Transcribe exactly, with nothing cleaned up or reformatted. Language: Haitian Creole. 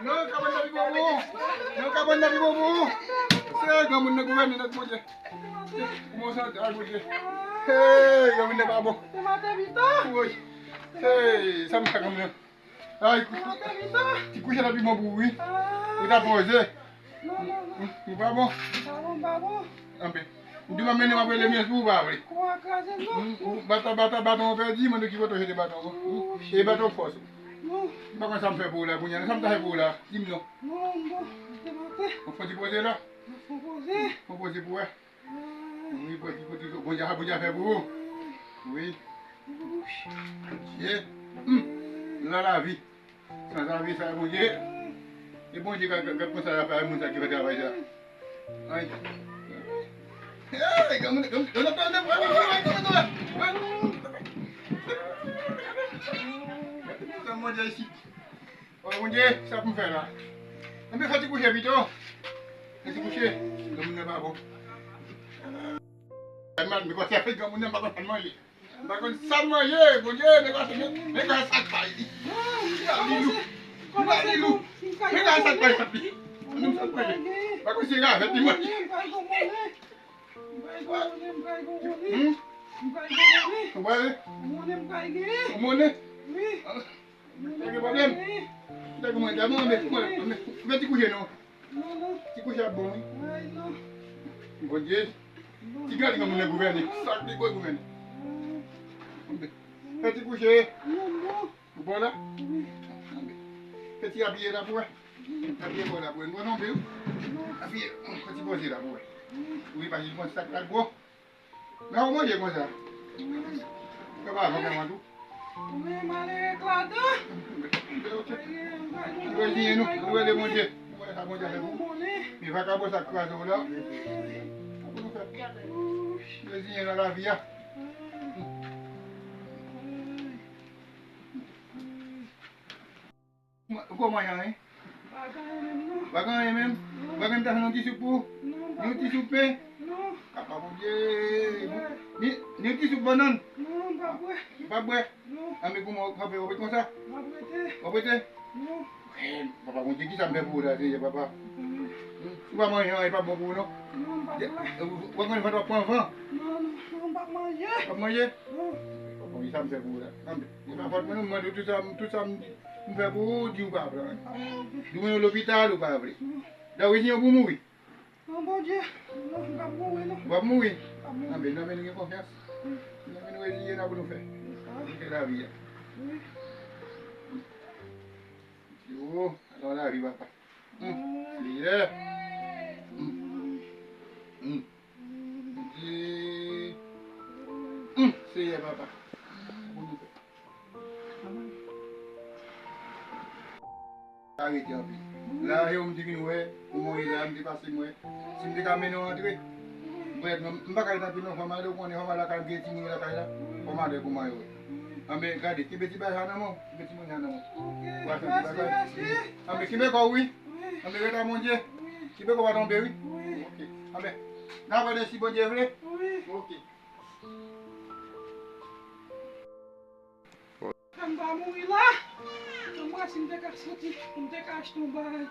Non, kabann nan pi bon pou ou. Non, kabann nan pi bon pou ou. Se granmoun nan gouvène nan Bondye. Bon, sa, ay, Bondye. Hey, granmoun nan pa bon. Woy. Hey, sa m fè granmoun nan. Ay, ti kouche la pi bon pou ou, wi. Ou ta poze. Non, non, non. Ou pa bon? M pa bon, m pa bon. Anpe. M di m ap mennen m ap rele myès pou ou pa vle. Kou a kraze m non. Bata, bata, baton an pèdi, mande ki kote w jete baton an. E baton fòs. Non. M pa konn sa m fè pou ou la, kounye a. Sa m ta fè pou ou la? Di m non. Non, m bon. M te maten. Ou fon ti poze la? M fon poze. Fon poze pou wè. Wi, Bondye, Bondye, Bondye, Bondye a fè pou ou. Wi. Ye. Hmm. Nan lavi. San lavi, sa Bondye. E Bondye ka, ka, ka konsa la fè moun sa ki fè travay sa. Ay. Hey, granmoun, granmoun, granmoun, granmoun, granmoun, granmoun. San Bondye isi. O Bondye, sa pou m fè la? Anben fè ti kouche pito. Fè ti kouche. Granmoun nan pa bon. Ay, mal, men konsa fè granmoun nan pa konn sa l manje. M pa konn sa l manje, Bondye, men konsa, men, men konsa sa k bay li. Li pa li lou. Li pa li lou. Men konsa sa k bay li. Men sa l manje. M pa konn si ravèt li manje. Hmm? Ou pale? Ou monnen? Ou monnen? Pa gen pwoblèm. Ou ta gen mwen, ta mwen, mwen, mwen, mwen ti kouche non. Ti kouche ap bon, wi. Bondye. Ti gade kòman moun nan gouvène. Sa k pi gwo gouvène. Fè ti kouche. Ou bon la? Fè ti apiye la pou wè. Apiye bò la pou wè. Nou non, wi. Apiye. Fè ti poze la pou wè. Wi, pa jis bon sa k la gwo. Nan ou manje konsa. Yo pa avan kèman tou. Ou menm ale eklatan. Nou reziyen nou, nou rele Bondye. Nou wè sa Bondye fè pou ou. Men vakabon sa k kraze w la. Sa pou nou fè. Reziyen nan lavi a. Ou poko manje anyen? Pa gen anyen menm non. Pa gen anyen menm? Non. Pa gen ta fè yon ti soup pou ou? Non, pa bwè. Yon ti soup pen? Non. Apa Bondye. Ni, ni yon ti soup bannann? Non, pa bwè. Pa bwè? Non. Anben kouman w ap fè, w ap rete konsa? M ap rete. W ap rete? Non. Eh, papa Bondye, kisa m fè pou ou la, Senyè, papa? Ou pa manje anyen, e pa bon pou ou non. Non, m pa bwè. Ou konn vant w ap pran van? Non, non, non, m p ap manje. W ap manje? Non. Papa, kisa m fè pou ou la? Anben, e pa fòt mwen non, m mande w tout sa, tout sa m di. M fè pou ou, di ou pa vle. Di w mennen w lopital, ou pa vle. Dawid, ou pou mouri? Non, Bondye, non, m p ap mouri, non. Ou p ap mouri? M p ap mouri. Anben, nan men nou gen konfyans. Nan men nou reziye n a pou nou fè. Se sa. Nou fè lavi a. Wi. Yo, alò lavi, papa. Hmm. Seyè. Hmm. Hmm. Di. Hmm. Seyè, papa. Pou nou fè. Arete anpil. La yo m te vin wè, ou mouri la, m te pase m wè. Si m te ka mennen w antre, m prèt non, m pa ka ret anpil non, fò m ale, ou konnen fò m al lakay, m gen timoun yo lakay la, fò m ale pou m al wè. Anben, gade, kenbe ti bagay sa nan men w, kenbe ti manje sa nan men w. Ou a fè ti bagay. Anben, kenbe kò w wi. Anben, ret a Bondye. Kenbe kò w pa tonbe wi. Ok. Anben, n a wè si Bondye vle. Ok. Fè m pa mouri la. Anmwey, si m te ka soti, m te ka achte yon bagay.